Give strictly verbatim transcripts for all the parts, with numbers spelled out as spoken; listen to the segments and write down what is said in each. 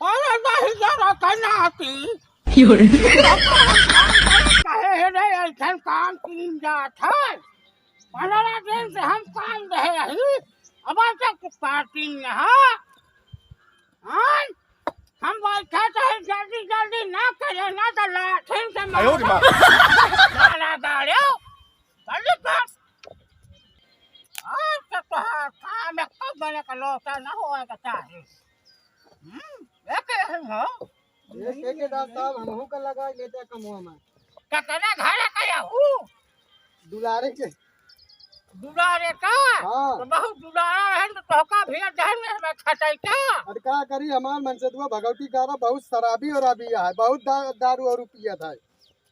अरे नहीं जरा कहना आती। कहे है रे, ऐसन काम कीन जात है। पन्द्रह दिन से हम काम रहे रही, अब तक पार्टी यहाँ। हाँ? हम बैठे तो है, जल्दी जल्दी ना करे ना तो लाठिन से मार। आयो रे माँ। मारा गाड़ियो। जल्दी कर। आज तो तोहार काम एक बने का लोटा ना होए का चाही। हम्म, ये के है हो? ये ठेकेदार साहब, हमहू का लगा लेते कमवा में। का करे घर का या हूँ? दुलारे के। दुलारे का? हाँ। तो बहुत दुलारा रहे तो तोहका भी जहन में खटाई का? अरे का करी, हमार मनसेधुआ भगवती गारा बहुत शराबी और अभी है, बहुत दा-, दारू और पियत है।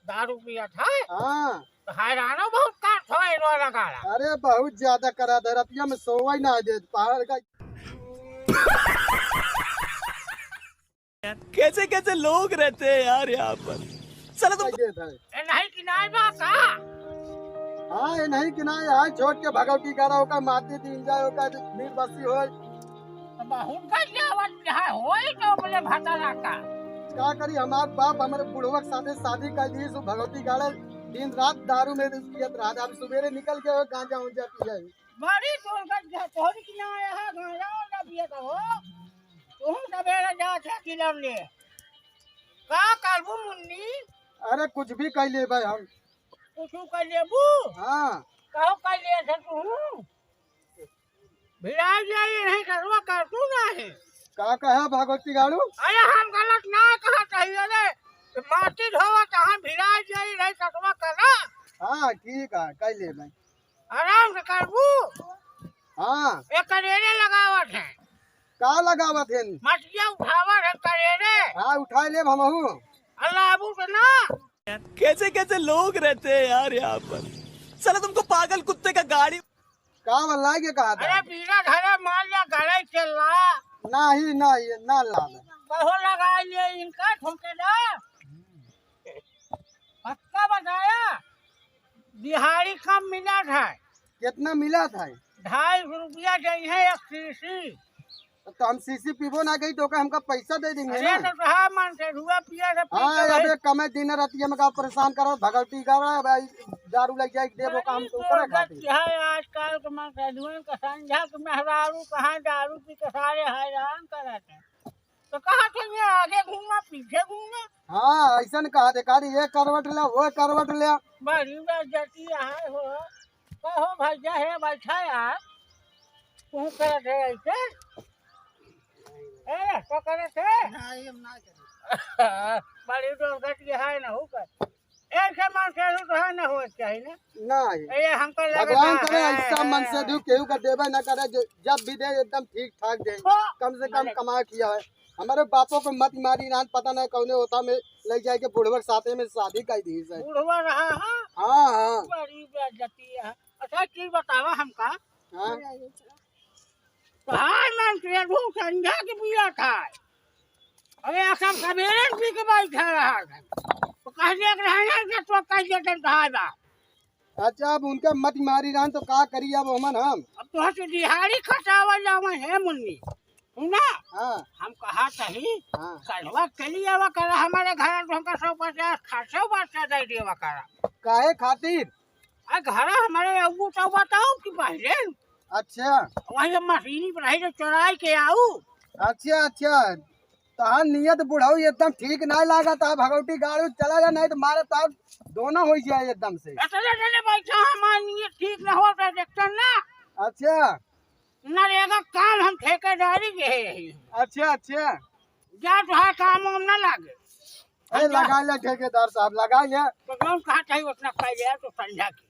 दारू पियत है? हाँ। तो हैरानो बहुत करत हो एनो लगाड़ा। अरे बहुत ज्यादा करा दे, रतिया में सोवई ना दे, पहाड़ का। कैसे कैसे लोग रहते हैं यार यहाँ पर। साला तुम दे दे। ए नहीं किनाए बा का? हाँ, ए नहीं किनाए, आज छोड़ के भगवती गारा ओका माटी दीन जाए, ओका निर्वासी होए। तो बहुत गजब है, होई तो अपने भतारा का। का करी, हमार बाप हमारे बुढ़वा के साथे शादी कर दी, सो भगवती गाड़े दिन रात दारू में पियत रहा। अब सुबेरे निकल के वो गांजा उंजा पिए। बड़ी दुर्गत है, तोहरी की ना आया है, गांजा उंजा पिए तो हो। तू सवेरे जा छे किलो ले। का करबू मुन्नी? अरे कुछ भी कर ले भाई हम। कुछ कर लेबू? हाँ। कहो कर ले थे तू? भिड़ाई जाई नहीं करवा कर तू नहीं। का कहा भगवती गाड़ू? अरे हम गलत ना कहा चाहिए रे। तो माटी ढोवा तो हम भिड़ाई जाई नहीं करवा करा। हाँ, ठीक है, कर ले भाई। आराम से करबू। हाँ। एक करेरे लगावत है। का लगावत है? मटिया उठावत है करेरे। हाँ, उठा लेब हमहू। अल्लाह अबू के ना। कैसे कैसे लोग रहते हैं यार यहाँ पर। साला तुमको पागल कुत्ते का गाड़ी। का वाला के कहा था? अरे बीड़ा धरे मार लिया गड़े के ला। नहीं, नहीं, ना ला। कहो लगा लिए इनका ठोके ना। पक्का बताया, दिहाड़ी कम मिला था। कितना मिला था? ढाई सौ रुपया दे है एक शीशी। तो हम शीशी पीबो ना गई तो का हमका पैसा दे देंगे अरे ना? तो कहा मन से धुआ पिया से पी हाँ, के भाई। अबे कमे दिन रतिया में का परेशान करो, भगवती करो, भाई दारू लग जाए, देबो का हम तो करे खातिर। है आजकल के मन से धुआ के संझा के मेहरारू कहाँ दारू पी के सारे हैरान करत हैं। तो कहा थे ये आगे घूमा, पीछे घूमा। हाँ, ऐसा न कहा थे, कहा थे, ये करवट ले, वो करवट ले। बड़ी बेइज्जती है हो। कहो भैया, हे बैठा यार। तू करे थे ऐसे? ए, तो करे थे? नहीं, हम ना करे। बड़ी दुर्गति है ना हो कर। ऐसे मन से तो है ना हो चाहिए ना। नहीं। ए, हमको लगा भगवान करे है, ऐसा मन से है। दू केहू का देवे ना करे, जो जब भी दे एकदम ठीक ठाक दे। हो। कम से कम भले। कमा किया है। हमारे बापों को मत मारी नान, पता नहीं कौने होता में ले जाए के बुढ़वा के साथे में शादी कर दी से। बुढ़वा रहा है? हाँ, हाँ। बड़ी बेइज्जती है। अच्छा, चीज बतावा हमका। हाँ। तो हाय मन से दू संझा के पिया था। अरे, सब सवेरे पी के बैठा रहा था। तो कह दिया कि रहना के तो कह देते धाय बा। अच्छा, अब उनका मत मारी रहन तो का करी अब हमन हम? अब तो हंस दिहाड़ी खटावल जावन है मुन्नी। सुना? हाँ। हम कहा सही, हाँ। कलवा चली आवा कर हमारे घर तो हमका सौ पचास खर्चा वर्चा दे देवा करा। काहे खातिर? आ घर हमारे अबू तो बताओ कि पहले अच्छा। वही मशीनी पर रही तो चुराई के आऊ। अच्छा, अच्छा। तहार नियत बुढ़ऊ एकदम ठीक नाय लागत है, भगवती गाड़ू चला जा, नहीं तो मारे तो दोनों हो जाए एकदम से। इतने जने बैठा हमार नियत ठीक न हो तो देखते ना। अच्छा। नरेगा काम हम ठेकेदारी के है यही। अच्छा, अच्छा। जा तो है काम वाम ना लागे। अरे हम जा- लगा ले ठेकेदार साहब, लगा ले। तो जौन कहा चाहिए उतना पाई ले तो संझा की।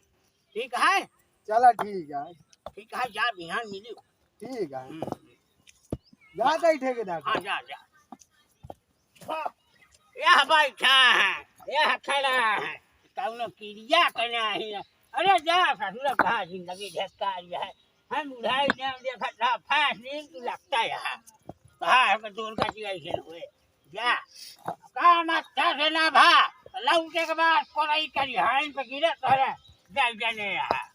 ठीक है? चला ठीक है। ठीक है, जा बिहान मिली। ठीक है। हम्म। जा दे ठेकेदार हाँ, साहब। जा, जा। हाँ, यह बैठा है, यह खड़ा है, कौनो किरिया के नहीं है। अरे जा ससुर, कहाँ जिंदगी झटका रही है। हम बुढ़ाई ने देखत रहा, फांस नींद तू लगता है। कहाँ है कि दूर का जिया इसे हुए। जा, काम अच्छा से ना भा, तो लौटे के बाद कोरई करी, हाइन पे गिरे तोरे, जाई जाने यहाँ।